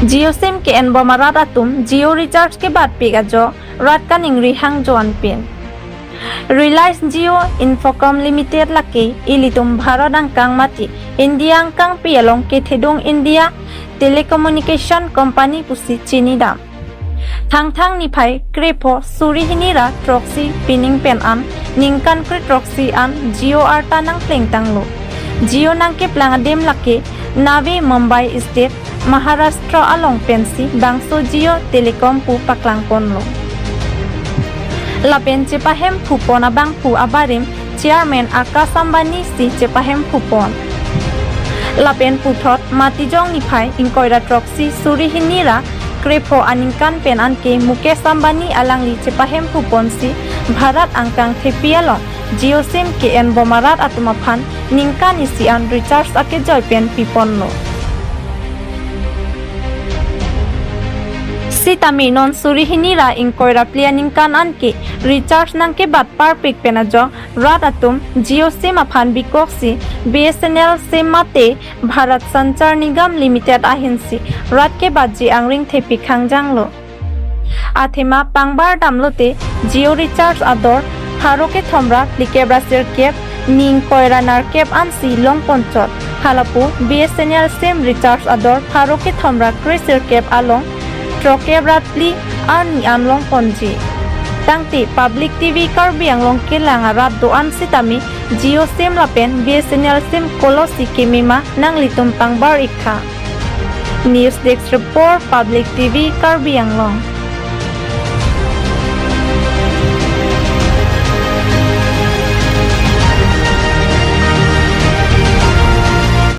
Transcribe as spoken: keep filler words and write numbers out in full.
Jio SIM ke-enbom arat atum Jio recharge kebatpik ajo rat kaningri hangjo anpin. Reliance Jio Infocomm Limited lake ilitum Bharat angkang mate India angkangpi along kethedung India Telecommunication Company pusi chinidam. Thangthang niphai krepho suri hini ra throksi pining pen an ningkan kre throksi an Jio arta nangplengtanglo. Jio nangkeplang adim lake Navi Mumbai State, Maharashtra along pensi bangso Jio Telecom pu paklangponlo. Lapen chepahemphupon abangphu abarim Chairman Akash Ambani si chepahemphupon. Lapen puthot Matijong niphai ingkoi ra throksi suri hini ra krepho aningkan pen anke Mukesh Ambani alangli chepahemphuponsi Bharat angkang thepi along Jio SIM ke-enbom arat atum aphan ningkan isi an recharge akejoi pen piponlo. Sitame non suri hini ra ingkoi ra phli aningkan anke recharge nangkebatparpik pen ajok rat atum Jio SIM aphan bikoksi BSNL SIM mate Bharat Sanchar Nigam Limited ahinsi rat kebatji angring thepi khangjanglo. Athema pangbar damlote Jio recharge ador pharo kethom ra phlikep ra sirkep, ning koi ra nerkep ansi longponchot. Halapu BSNL SIM recharge ador pharo kethom ra kre sirkep along throkep ra phli arni an longponji. Tangte Public TV Karbi Anglong kelang arat do-an sitame Jio SIM lapen BSNL SIM kolosi kemema nanglitum pangbar iktha. News Desk Report, Public TV Karbi Anglong.